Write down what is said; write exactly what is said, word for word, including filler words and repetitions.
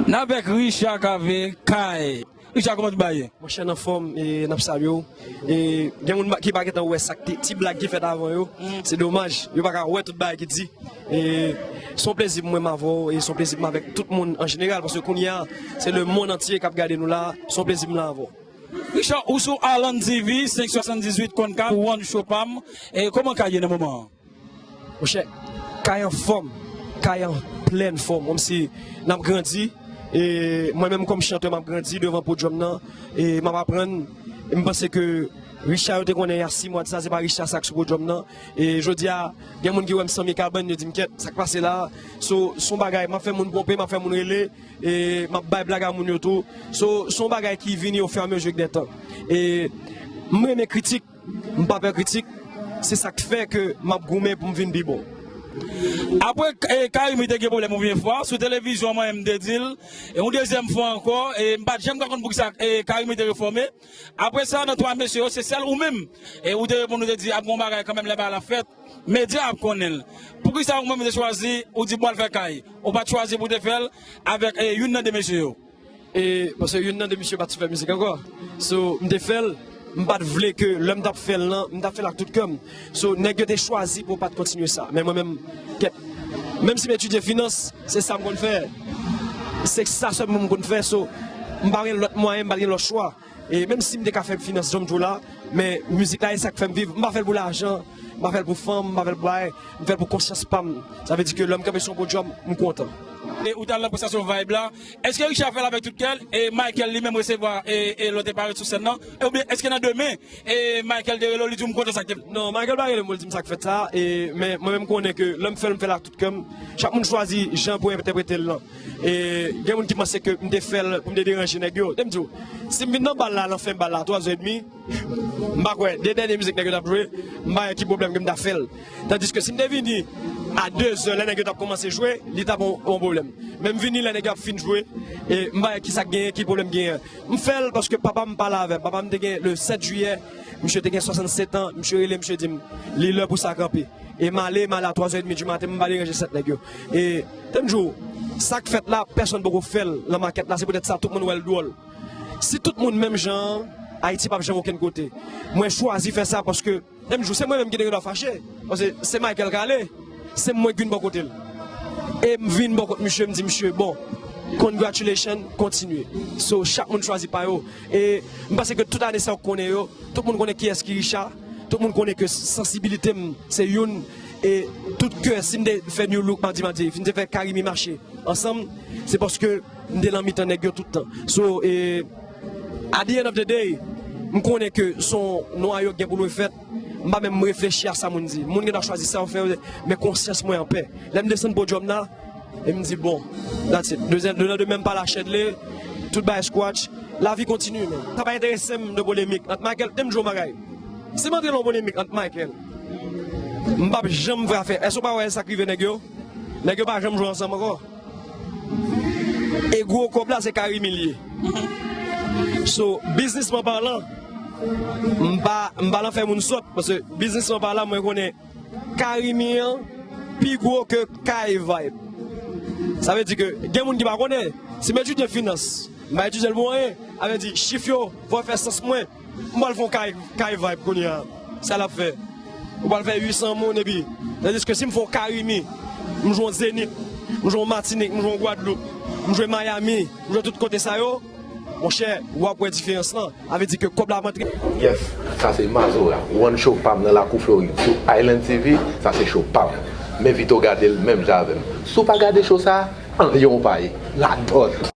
N avèk Richard Cavé, Kay. Richard, kòman ti bagay ye? Monchè, n anfòm, e n ap salye w. E gen moun ki pa gentan wè sa k te, ti blag ki fèt avan yo. Se domaj, yo pa ka wè tout bagay ki di. E se yon plezi pou mwen m avè w, e se yon plezi pou m avèk tout moun an jeneral, paske kounye a, se lemonn antye k ap gade nou la, se yon plezi m la avè w. Richard, ou sou Island T V, senk swasanndizuit Konn Kay, One Show pa m. E kòman Kay ye nan moman an? Monchè, Kay anfòm, Kay an plèn fòm, kòmsi n ap grandi, e mwen menm kòm chantè m ap grandi devan podyòm nan, e m ap aprann, e m panse ke Richard yo te konnen y a sis mwa de sa, se pa Richard sa k sou podyòm nan, e jodi a, gen moun ki wè m sanmye kabann, yo di m kèt, sa k pase la, so, se yon bagay, m ap fè moun ponpe, m ap fè moun rele, e m ap bay blag a moun yo tou, so, se yon bagay ki vini au fur et à mesure des temps, e m renmen kritik, m pa pè kritik, se sa k fè ke m ap goumen pou m vin pi bon. Apre, e, Carimi te gen pwoblèm yon premye fwa, sou televizyon mwen menm m te di l, e yon dezyèm fwa ankò, e m pa t janm ka konn poukisa, e, Carimi te refòme. Apre sa, nan twa mesye yo, se sèl ou menm, e ou te reponn, ou te di, ap gen yon bagay kanmenm lè bagay la fèt, medya ap konnen l. Poukisa ou menm ou te chwazi, ou di m pral fè Kay, ou pa t chwazi pou w te fè l avèk, e, youn nan de mesye yo? E, paske youn nan de misye pa t sou fè mizik ankò. So, m te fè l, m pa t vle ke lè m t ap fè l lan, m t ap fè l ak tout kè m. So, nèg yo te chwazi pou yo pa t kontinye sa. Men mwen menm, kèt. Menm si m etidye finans, se sa m konn fè. Se sa sèlman m konn fè. So, m pa gen lòt mwayen, m pa t gen lòt chwa. E menm si m te ka fè finans jan m di w la, men mizik la e sa k fè m viv. M pa fè l pou lajan, m pa fè l pou fanm, m pa fè l pou bagay. M fè l pou konsyans pa m. Sa vle di ke lè m kanpe sou yon podyòm, m kontan. E ou t al nan prestasyon Vibe la. Èske Richard fè l avèk tout kè l? E Michael li menm resevwa e, e lè w te parèt sou sèn nan? E oubyen èske nan demen, e Michael te rele w, li di w m kontan sa k te fèt? Non, Michael pa rele m pou l di m sa k fèt sa. E, men mwen menm m konnen ke lè m fè l, m fè l ak tout kè m. Chak moun chwazi jan pou entèprete l lan. E gen moun ki panse ke m te fè l pou m te deranje nèg yo. Te m di w, si m vin nan bal la, nan fen bal la, twa zè edmi, m pa kwè, de dènye mizik nèg yo t ap jwe, m pa wè ki pwoblèm ke m ta fè l. Tandiske si m te vini a de zè lè nèg yo t ap kòmanse jwe, li t ap yon, yon pwoblèm. Men m vini lè nèg yo ap fin jwe, e m pa wè kisa k genyen, ki pwoblèm genyen. M fè l paske papa m pale avè m. Papa m te gen le sèt jiyè, misye te gen swasannsèt an, misye rele m, misye di m, li lè pou sa kanpe. E m ale, m ale a twa zè edmi di maten, m pa deranje sèt nèg yo. E te m di w, sa k fèt la, pèsonn poko fè l nan makèt la, se poutèt sa tout moun wè l dwòl. Si tout moun menm jan an, Ayiti p ap janm okenn kote. Mwen chwazi fè sa paske, te m di w, se mwen menm ki te gen dwa fache. Paske se Michael k ale, se mwen k vin bò kote l. E m vin bò kot misye, m di misye, bon, congratulations, kontinye. So, chak moun chwazi pa yo. E m panse ke tout ane sa yo konnen yo, tout moun konnen kiyès ki Richard, tout moun konnen ke sansibilite m se youn, e tout kè, si m te fè New Look madi madi, si m te fè Carimi mache ansanm, se paske m te nan mitan nèg yo tout tan. So, e, at the end of the day, m konnen ke se yon nwa yo gen pou l refèt, m pa menm reflechi a sa moun di. Moun gen dwa chwazi sa yo fè, men konsyans mwen anpè. Lè m desann podyòm la, e m di, bon, that's it. Dezyèm, le lendemain, m pale a Shedley, tout bagay scratch. Lavi kontinye, men. Sa pa enterese m de polemik ant Michael, te m di w bagay. Si m antre nan yon polemik ant Michael, m p ap janm fè afè. Èske w pa wè sa k rive nèg yo? Nèg yo pa janm jwe ansanm ankò. E gwo kòb la, se Carimi l ye. So, biznisman palan, m pa, m pa nan fè moun sòt, paske biznisman palan, mwen konnen Carimi an pi gwo ke Kay Vibe. Sa vle di ke gen moun ki pa konnen. Si m etidye finans, m pa etidye l pou anyen. Sa vle di, chif yo, fò yo fè sans mwen. M pral fè yon Kay, Kay Vibe kounye a. Sa l ap fè? Ou pral fè uit san moun epi. Tandiske si m fè yon Carimi, m jwe yon Zenith, m jwe yon Matinik, m jwe yon Gwadloup, m jwe Miami, m jwe tout kote sa yo, monchè, w ap wè diferans lan. Sa vle di ke kòb la ap antre. Yes, sa se Mazora, One Show pa m nan lakou Florid, sou Island T V, sa se show pa m. M envite w gade l menm jan avè m. Si w pa gade show sa, anyen w pa ye. Ladòt!